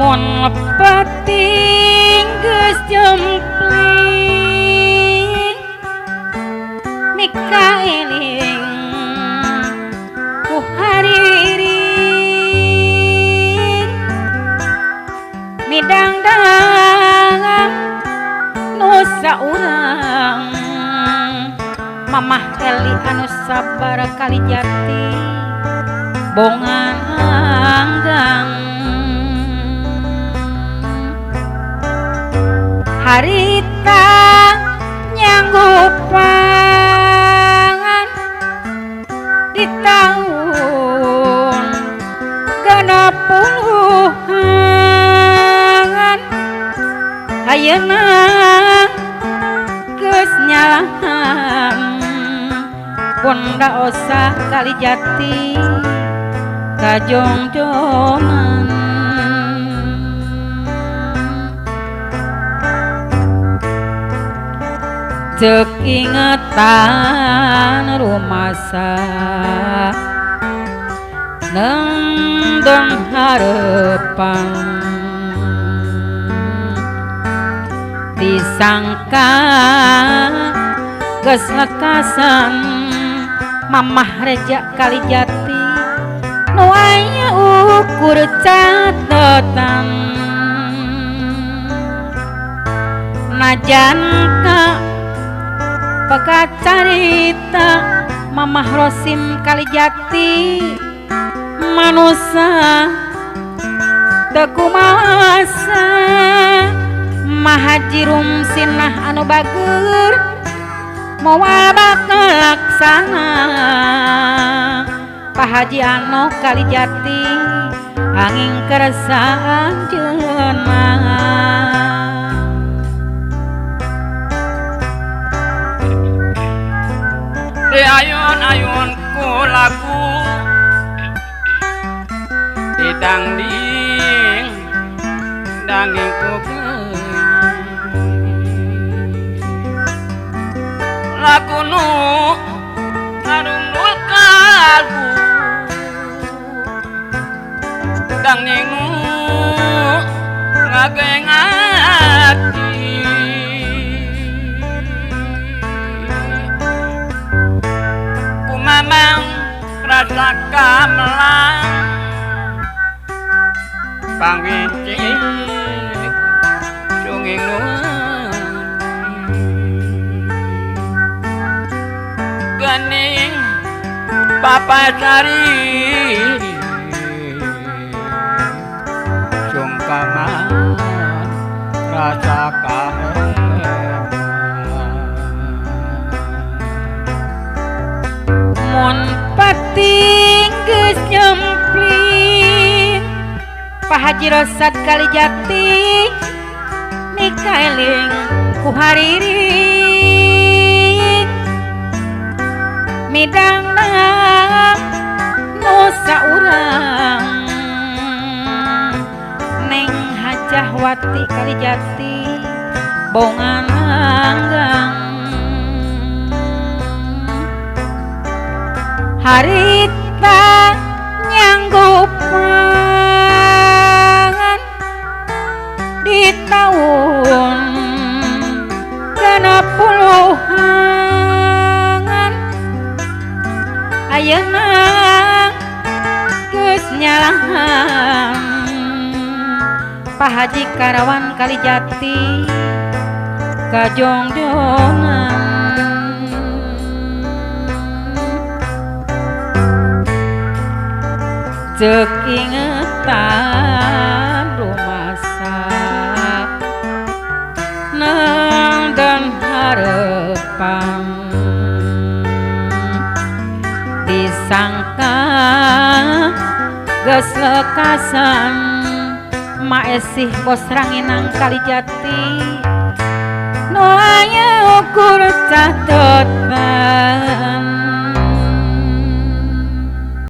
Mun penting geus jempling mikaeling ku hariring midangdang nu saurang Mamah Eli anu sabar kali jati bongan anggang harita nyanggupan di tahun 60-an ayeuna geus nyalahan Bunda Osah kali jati kajongjongan cek ingetan rumasa nendon harepan disangka geus lekasan Mamah Reja kali jati nu aya ukur catetan najan ka peka carita Mamah Rosim kali jati manusa teu kumasa Mahajirum sinah anu bager moal bakal laksana Pak Haji Ano kali jati angin kersa anjeunna Di ayun-ayun ku lagu didangding danging ku lagu nu ngarunggul kalbu danging nu ngageng ati kumamang rasa kamelang pangwincik sunging gening Papa Sari sungkaman rasa kaheman mun pating geus nyempling Pak Haji Rosad kali jati mikaeling ku hariring midangdang nu saurang Neng Hajah Wati kali jati bongan anggang harita nyanggupan di tahun 60-an ayeuna geus nyalahan Pak Haji Karawan kali jati kajongjongan cek ingetan rumasa nang dan harepan disangka geus lekasan Maesih bos ranginang kali jati nu aya ukur catetan